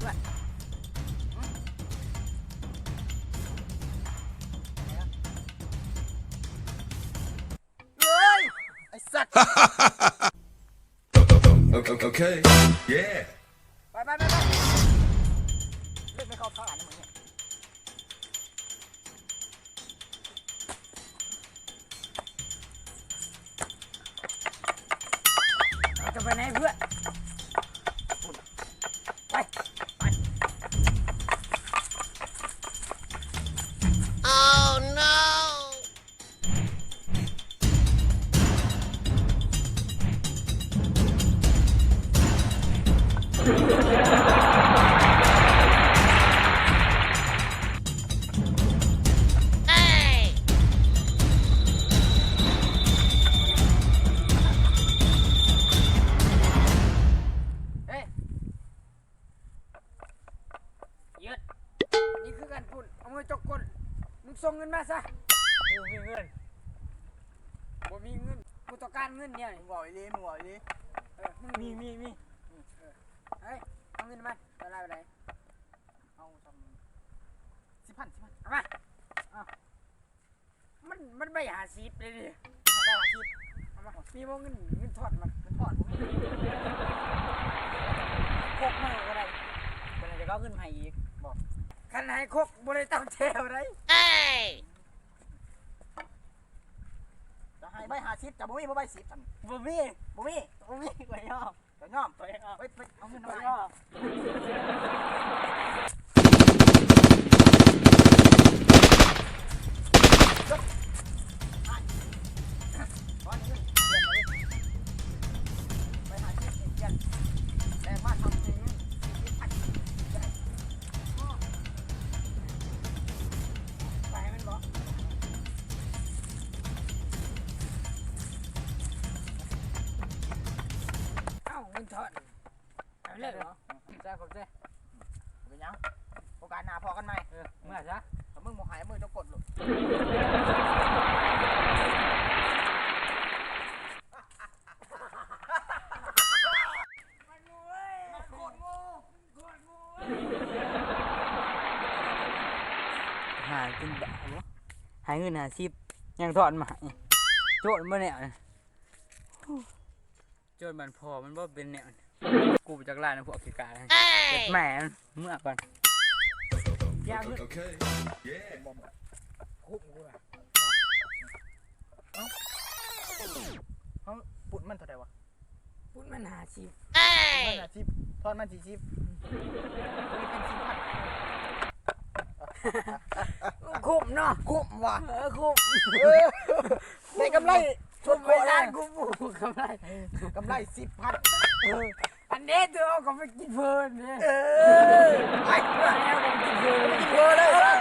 ເຮີ້ຍ ໄອ້ສັດ ໂອເຄ ໂອເຄ ເຢ ໄປ ໄປ ໄປ ໄປ ເລືອກໄປເຂົ້າທາງອັນນີ້ ເຮົາຈະໄປໃນເພື່ອນ ໄປ ໄປ Oh no! ຢຸດ ນີ້ຄືການປຸ້ນ ເອົາມືຈົກກົ້ນ ມຶງສົ່ງເງິນມາຊະ ກູມີເງິນ ບໍ່ມີເງິນ ກູຕ້ອງການເງິນດຽວນີ້ ເວົ້າອີ່ຫຼີ ມຶງເວົ້າອີ່ຫຼີ ເອີ ມີ ມີ ມີ ເອີ ເຮີ້ຍ ເອົາເງິນມາ ເທົ່າໃດ ເອົາຊ່ຳ ສິບພັນ ສິບພັນ ເອົາມາ ເອົາ ມັນ ມັນໃບຫ້າສິບເດ້ນີ້ ໃບຫ້າສິບ ເອົາມາ ມີບໍ່ເງິນ ເງິນທອນມັນ ເງິນທອນບໍ່ມີ ຄົກມາກໍໄດ້ ເພິ່ນຈະເອົາເງິນໃຫ້ອີກ ບໍ່ ຄັນໃຫ້ຄົກບໍ່ໄດ້ຕຳແຈ່ວໄດ໋ ເຈົ້າໃຫ້ໃບຫ້າສິບ ເຈົ້າບໍ່ມີບໍ່ໃບສິບ ບໍ່ມີ ບໍ່ມີ ບໍ່ມີ ຂ້ອຍຍອມ ເຈົ້າຍອມ ຂ້ອຍຍອມ ໄປ ໄປເອົາເງິນມາໃຫ້ ຂ້ອຍຍອມ ໄປຫາຊື້ເກັບ ແລກມາທຳເງິນສີ່ສິບພັນ ໄປແມ່ນບໍ່? ເອົ້າ ເງິນທອນ ເອົາເລີຍເນາະ ຂອບໃຈ ຂອບໃຈ ບໍ່ເປັນຫຍັງ ໂອກາດໜ້າພໍ້ກັນໃໝ່ ເອີ ເມື່ອຊະ ຖ້າມຶງບໍ່ໃຫ້ ເອົາມືຈົກກົ້ນໂລດ ຫາກິນບ້າບໍ່ ໃຫ້ເງິນຫ້າສິບ ຍັງທອນມາໃຫ້ ໂຈນບໍ່ແນວນີ້ ໂຈນບ້ານພໍ່ມັນບໍ່ເປັນແນວນີ້ ກູບໍ່ຈັກລາຍນຳພວກຂີ້ກາ ເຮັດແມ່ມັນ ເມືອກ່ອນ ຢ່າເງິນ ໂອເຄ ເຢ ຄຸ້ມກູລະ ເອົ້າ ເຮົາປຸ້ນມັນເທົ່າໃດວະ? ປຸ້ນມັນຫ້າສິບ ເອີຍ ທອນມັນສີ່ສິບ ເປັນສີ່ພັນ ຄຸ້ມເນາະ ຄຸ້ມວ່ະ ເອີ ຄຸ້ມ ເອີ ໄດ້ກຳໄລ ຄຸ້ມ ສົດໂຄດ ໄດ້ ຄຸ້ມ ກຳໄລ ກຳໄລສິບພັນ ເອີ ອັນນີ້ຕົວເຮົາກໍໄປກິນເພີນເດ້ ເອີ ໄປ ເອົາໄປກິນເພີນ ກິນເພີນເລີຍ